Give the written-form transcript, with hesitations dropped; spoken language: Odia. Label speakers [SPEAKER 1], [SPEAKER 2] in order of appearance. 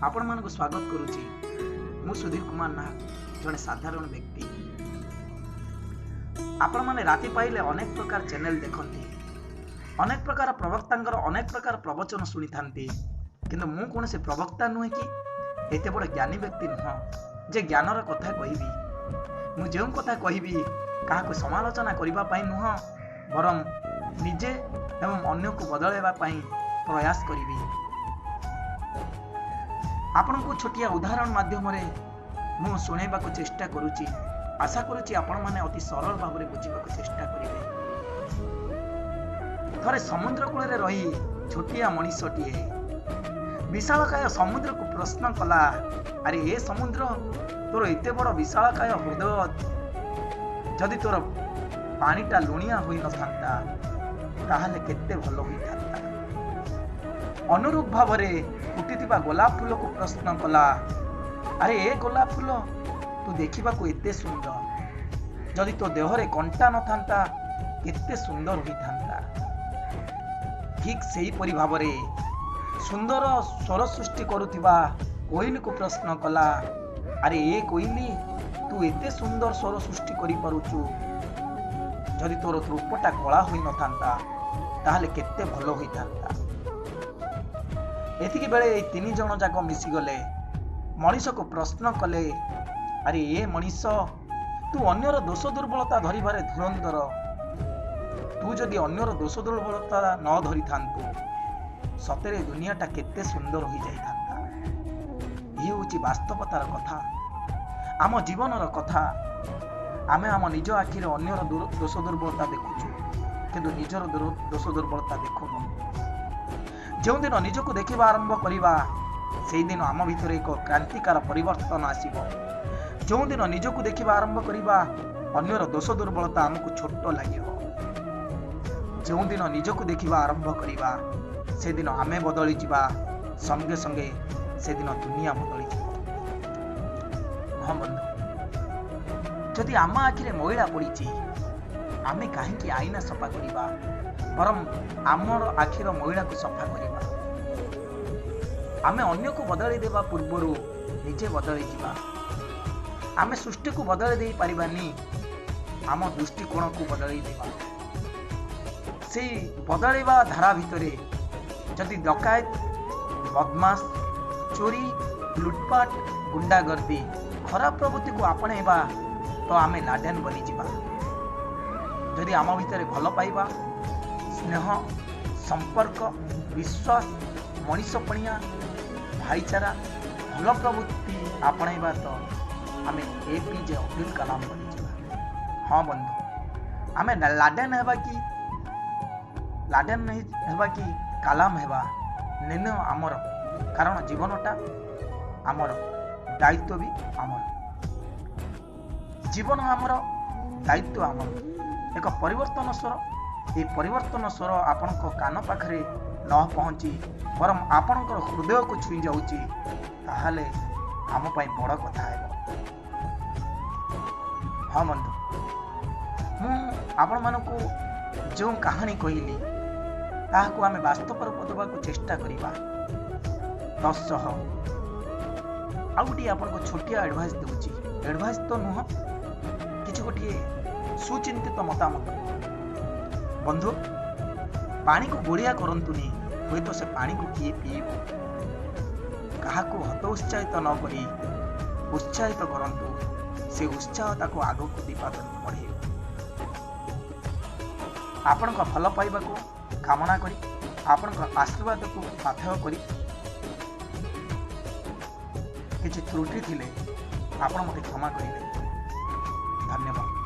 [SPEAKER 1] ଆପଣମାନଙ୍କୁ ସ୍ୱାଗତ କରୁଛି। ମୁଁ ସୁଧୀର କୁମାର ନାହକ, ଜଣେ ସାଧାରଣ ବ୍ୟକ୍ତି। ଆପଣମାନେ ରାତି ପାଇଲେ ଅନେକ ପ୍ରକାର ଚ୍ୟାନେଲ ଦେଖନ୍ତି, ଅନେକ ପ୍ରକାର ପ୍ରବକ୍ତାଙ୍କର ଅନେକ ପ୍ରକାର ପ୍ରବଚନ ଶୁଣିଥାନ୍ତି। କିନ୍ତୁ ମୁଁ କୌଣସି ପ୍ରବକ୍ତା ନୁହେଁ କି ଏତେ ବଡ଼ ଜ୍ଞାନୀ ବ୍ୟକ୍ତି ନୁହଁ ଯେ ଜ୍ଞାନର କଥା କହିବି। ମୁଁ ଯେଉଁ କଥା କହିବି, କାହାକୁ ସମାଲୋଚନା କରିବା ପାଇଁ ନୁହଁ, ବରଂ ନିଜେ ଏବଂ ଅନ୍ୟକୁ ବଦଳାଇବା ପାଇଁ ପ୍ରୟାସ କରିବି। ଆପଣଙ୍କୁ ଛୋଟିଆ ଉଦାହରଣ ମାଧ୍ୟମରେ ମୁଁ ଶୁଣାଇବାକୁ ଚେଷ୍ଟା କରୁଛି। ଆଶା କରୁଛି ଆପଣମାନେ ଅତି ସରଳ ଭାବରେ ବୁଝିବାକୁ ଚେଷ୍ଟା କରିବେ। ଥରେ ସମୁଦ୍ର କୂଳରେ ରହି ଛୋଟିଆ ମଣିଷଟିଏ ବିଶାଳକାୟ ସମୁଦ୍ରକୁ ପ୍ରଶ୍ନ କଲା, "ଆରେ ଏ ସମୁଦ୍ର, ତୋର ଏତେ ବଡ଼ ବିଶାଳକାୟ ହୃଦୟ, ଯଦି ତୋର ପାଣିଟା ଲୁଣିଆ ହୋଇନଥାନ୍ତା, ତାହେଲେ କେତେ ଭଲ ହୋଇଥାନ୍ତା।" ଅନୁରୂପ ଭାବରେ ଫୁଟିଥିବା ଗୋଲାପ ଫୁଲକୁ ପ୍ରଶ୍ନ କଲା, "ଆରେ ଏ ଗୋଲାପ ଫୁଲ, ତୁ ଦେଖିବାକୁ ଏତେ ସୁନ୍ଦର, ଯଦି ତୋ ଦେହରେ କଣ୍ଟା ନଥାନ୍ତା, କେତେ ସୁନ୍ଦର ହୋଇଥାନ୍ତା।" ଠିକ୍ ସେହିପରି ଭାବରେ ସୁନ୍ଦର ସ୍ୱର ସୃଷ୍ଟି କରୁଥିବା କୋଇଲିକୁ ପ୍ରଶ୍ନ କଲା, "ଆରେ ଏ କୋଇଲି, ତୁ ଏତେ ସୁନ୍ଦର ସ୍ୱର ସୃଷ୍ଟି କରିପାରୁଛୁ, ଯଦି ତୋର ରୂପଟା କଳା ହୋଇନଥାନ୍ତା, ତାହେଲେ କେତେ ଭଲ ହୋଇଥାନ୍ତା।" ଏତିକି ବେଳେ ଏଇ ତିନି ଜଣ ଯାକ ମିଶିଗଲେ। ମଣିଷକୁ ପ୍ରଶ୍ନ କଲେ, "ଆରେ ଏ ମଣିଷ, ତୁ ଅନ୍ୟର ଦୋଷ ଦୁର୍ବଳତା ଧରିବାରେ ଧୁରନ୍ଧର। ତୁ ଯଦି ଅନ୍ୟର ଦୋଷ ଦୁର୍ବଳତା ନ ଧରିଥାନ୍ତୁ, ସତରେ ଦୁନିଆଟା କେତେ ସୁନ୍ଦର ହୋଇଯାଇଥାନ୍ତା।" ଇଏ ହେଉଛି ବାସ୍ତବତାର କଥା, ଆମ ଜୀବନର କଥା। ଆମେ ଆମ ନିଜ ଆଖିରେ ଅନ୍ୟର ଦୋଷ ଦୁର୍ବଳତା ଦେଖୁଛୁ, କିନ୍ତୁ ନିଜର ଦୋଷ ଦୁର୍ବଳତା ଦେଖୁନୁ। ଯେଉଁଦିନ ନିଜକୁ ଦେଖିବା ଆରମ୍ଭ କରିବା, ସେଇଦିନ ଆମ ଭିତରେ ଏକ କ୍ରାନ୍ତିକାର ପରିବର୍ତ୍ତନ ଆସିବ। ଯେଉଁଦିନ ନିଜକୁ ଦେଖିବା ଆରମ୍ଭ କରିବା, ଅନ୍ୟର ଦୋଷ ଦୁର୍ବଳତା ଆମକୁ ଛୋଟ ଲାଗିବ। ଯେଉଁଦିନ ନିଜକୁ ଦେଖିବା ଆରମ୍ଭ କରିବା, ସେଦିନ ଆମେ ବଦଳିଯିବା, ସଙ୍ଗେ ସଙ୍ଗେ ସେଦିନ ଦୁନିଆ ବଦଳିଯିବ। ହଁ ବନ୍ଧୁ, ଯଦି ଆମ ଆଖିରେ ମଇଳା ପଡ଼ିଛି, ଆମେ କାହିଁକି ଆଇନା ସଫା କରିବା? ବରଂ ଆମର ଆଖିର ମଇଳାକୁ ସଫା କରିବା। ଆମେ ଅନ୍ୟକୁ ବଦଳାଇ ଦେବା ପୂର୍ବରୁ ନିଜେ ବଦଳିଯିବା। ଆମେ ସୃଷ୍ଟିକୁ ବଦଳାଇ ଦେଇପାରିବାନି, ଆମ ଦୃଷ୍ଟିକୋଣକୁ ବଦଳାଇ ଦେବା। ସେଇ ବଦଳାଇବା ଧାରା ଭିତରେ ଯଦି ଡକାୟତ, ବଦମାସ, ଚୋରି, ଲୁଟପାଟ, ଗୁଣ୍ଡାଗର୍ଦ୍ଦି, ଖରାପ ପ୍ରବୃତ୍ତିକୁ ଆପଣେଇବା ତ ଆମେ ଲାଡେନ ବନିଯିବା। ଯଦି ଆମ ଭିତରେ ଭଲ ପାଇବା, ସ୍ନେହ, ସମ୍ପର୍କ, ବିଶ୍ୱାସ, ମଣିଷପଣିଆ, ଭାଇଚାରା, ଭଲ ପ୍ରବୃତ୍ତି ଆପଣେଇବା ତ ଆମେ ଏପିଜେ ଅବ୍ଦୁଲ କାଲାମ ବନିଯିବା। ହଁ ବନ୍ଧୁ, ଆମେ ଲାଡେନ ହେବା କି ଲାଡେନ ହେବା କି କାଲାମ ହେବା, ନିର୍ଣ୍ଣୟ ଆମର। କାରଣ ଜୀବନଟା ଆମର, ଦାୟିତ୍ୱ ବି ଆମର। ଜୀବନ ଆମର, ଦାୟିତ୍ୱ ଆମର। ଏକ ପରିବର୍ତ୍ତନ ସ୍ୱର। ଏହି ପରିବର୍ତ୍ତନ ସ୍ୱର ଆପଣଙ୍କ କାନ ପାଖରେ ନ ପହଞ୍ଚି ବରଂ ଆପଣଙ୍କର ହୃଦୟକୁ ଛୁଇଁ ଯାଉଛି, ତାହେଲେ ଆମ ପାଇଁ ବଡ଼ କଥା ହେବ। ହଁ ବନ୍ଧୁ, ମୁଁ ଆପଣମାନଙ୍କୁ ଯେଉଁ କାହାଣୀ କହିଲି, ତାହାକୁ ଆମେ ବାସ୍ତବ ରୂପ ଦେବାକୁ ଚେଷ୍ଟା କରିବା। ତତ୍ସହ ଆଉ ଗୋଟିଏ ଆପଣଙ୍କୁ ଛୋଟିଆ ଆଡ଼ଭାଇସ୍ ଦେଉଛି। ଆଡ଼ଭାଇସ୍ ତ ନୁହଁ, କିଛି ଗୋଟିଏ ସୁଚିନ୍ତିତ ମତାମତ। ବନ୍ଧୁ, ପାଣିକୁ ଗୋଳିଆ କରନ୍ତୁନି, ହୁଏତ ସେ ପାଣିକୁ କିଏ ପିଇବ। କାହାକୁ ହତୋତ୍ସାହିତ ନ କରି ଉତ୍ସାହିତ କରନ୍ତୁ। ସେ ଉତ୍ସାହ ତାକୁ ଆଗକୁ ଦୁଇ ପାଦ ବଢ଼େଇବ। ଆପଣଙ୍କ ଭଲ ପାଇବାକୁ କାମନା କରି, ଆପଣଙ୍କ ଆଶୀର୍ବାଦକୁ ପାଥେୟ କରି, କିଛି ତ୍ରୁଟି ଥିଲେ ଆପଣ ମୋତେ କ୍ଷମା କରିବେ। ଧନ୍ୟବାଦ।